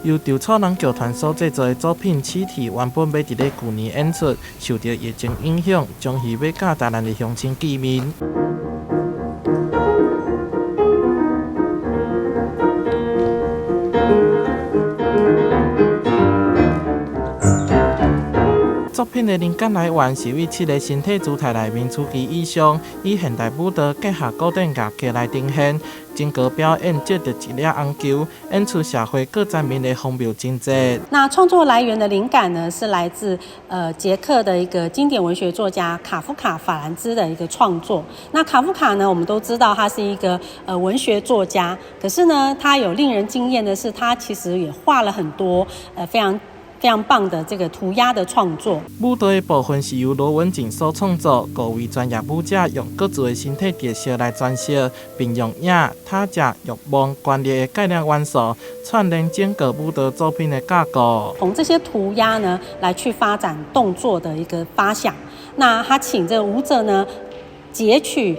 由稻草人劇團所製作的作品《屍體》原本欲佇咧舊年演出，受著疫情影響，將戲欲佮台南的鄉親見面。作品的靈感來源是為七个身體姿態內面出奇意象，以現代舞蹈結合古典樂器來呈現。整個表演借著一粒紅球，演出社會各層面的荒謬情節。那創作來源的靈感呢，是來自捷克的一個經典文學作家卡夫卡法蘭茲的一個創作。那卡夫卡呢，我們都知道他是一個文學作家，可是呢，他有令人驚豔的是，他其實也畫了很多非常非常棒的這個塗鴉的創作。舞蹈的部分是由羅文錦所創作，五位專業舞者用各自的身體特色來詮釋，並用影、他者、欲望、權力的概念元素串聯整個舞蹈作品的架構。從這些塗鴉呢，來去發展動作的一個發想。那他請這個舞者呢，截取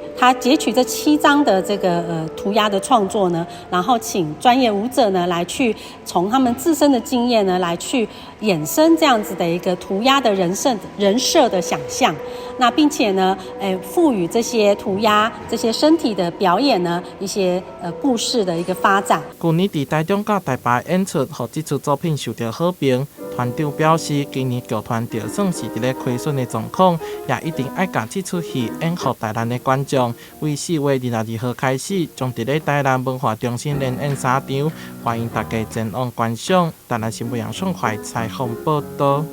這七張的這個塗鴉的創作呢，然後請專業舞者呢來去從他們自身的經驗呢來去衍生這樣子的一個塗鴉的人設的想象。那並且呢，賦予這些塗鴉這些身體的表演呢一些故事的一個發展。舊年佇台中佮台北演出，予這齣作品受著好評。團長表示，今年劇團就算是佇咧虧損的狀況，也一定愛共這齣戲演予台南的觀眾。為4月22號開始，將佇咧台南文化中心連演三場，歡迎大家前往觀賞。台南新聞楊順懷採訪報導。